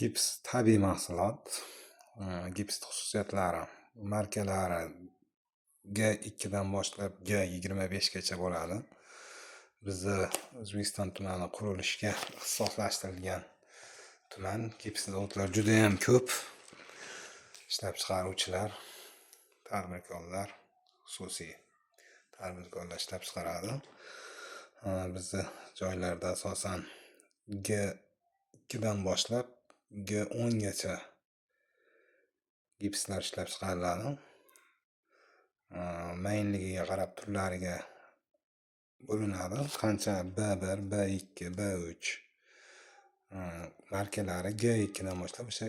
Gips tabiiy mahsulot. Gipsni xususiyatlari, markalari G2 dan boshlab G25 gacha bo'ladi. Bizni O'zbekiston tumani qurilishga ixtisoslashtirilgan tuman. Gips zavodlar judayam ko'p. Ishlab chiqaruvchilar, tadbirkorlar, xususiy tadbirkorlar ishlab chiqaradi. Bizni joylarda asosan G2 dan boshlab G10 gacha gipslar ishlab chiqariladi. Mayinligiga qarab turlariga bo'linadi. Qancha B1, B2, B3 markalari G2 dan boshlab o'sha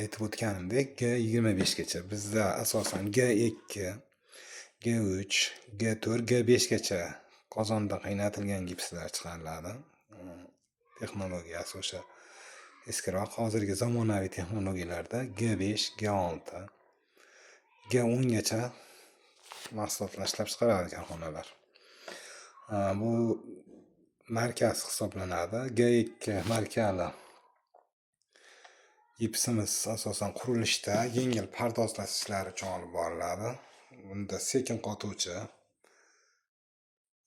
aytib o'tganimdek G25 gacha. Bizda asosan G2, G3, G4, G5 gacha qozonda qaynatilgan gipslar chiqariladi. Texnologiyasi o'sha eskiroq. Hozirgi zamonaviy texnologiyalarda G5, G6, G10 gacha mahsulotlar ishlab chiqaradi korxonalar. Bu markasi hisoblanadi. G2 markali gipsimiz asosan qurilishda yengil pardozlash ishlari uchun olib boriladi. Bunda sekin qotuvchi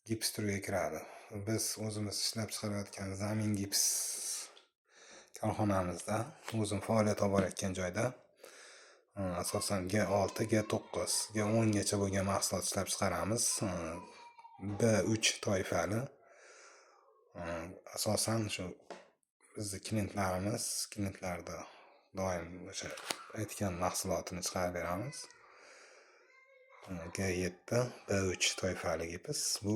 gips turiga kiradi. Biz o'zimiz ishlab chiqarayotgan Zamin gips korxonamizda, o'zim faoliyat olib borayotgan joyda asosan G6, G9, G10 gacha bo'lgan mahsulot ishlab chiqaramiz. B3 toifali. Asosan shu bizni klientlarimiz, klientlarda doim o'sha aytgan mahsulotini chiqarib beramiz. G7, B3 toifali gips. Bu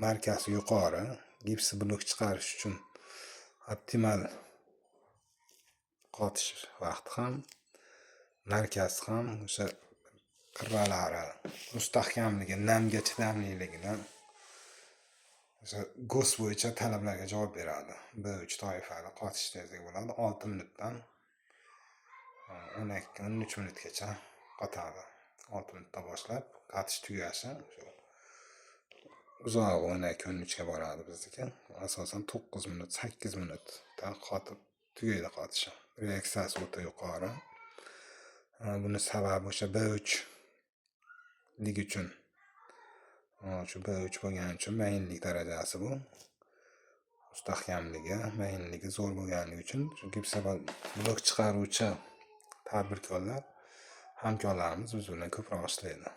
markasi yuqori. Gips blok chiqarish uchun optimal qotish vaqti ham, markasi ham, o'sha qirralari mustahkamligi, namga chidamliligidan o'sha ГОСТ bo'yicha talablarga javob beradi. B3 toifali qotish tezligi bo'ladi. 6 minutdan 12, 13 minutgacha qotadi. 6 minutdan boshlab qatish tugashi shu uzog'i 12, 13 ga boradi bizniki. Asosan 9 minut, 8 minutda qotib tugaydi qotishi. Reaksiyasi o'ta yuqori. Buni sababi o'sha B3 lik uchun. Shu B3 bo'lgani uchun mayinlik darajasi bu. Mustahkamligi, mayinligi zo'r bo'lganligi uchun shu gipsoblok chiqaruvchi tadbirkorlar, hamkorlarimiz biz bilan ko'proq ishlaydi.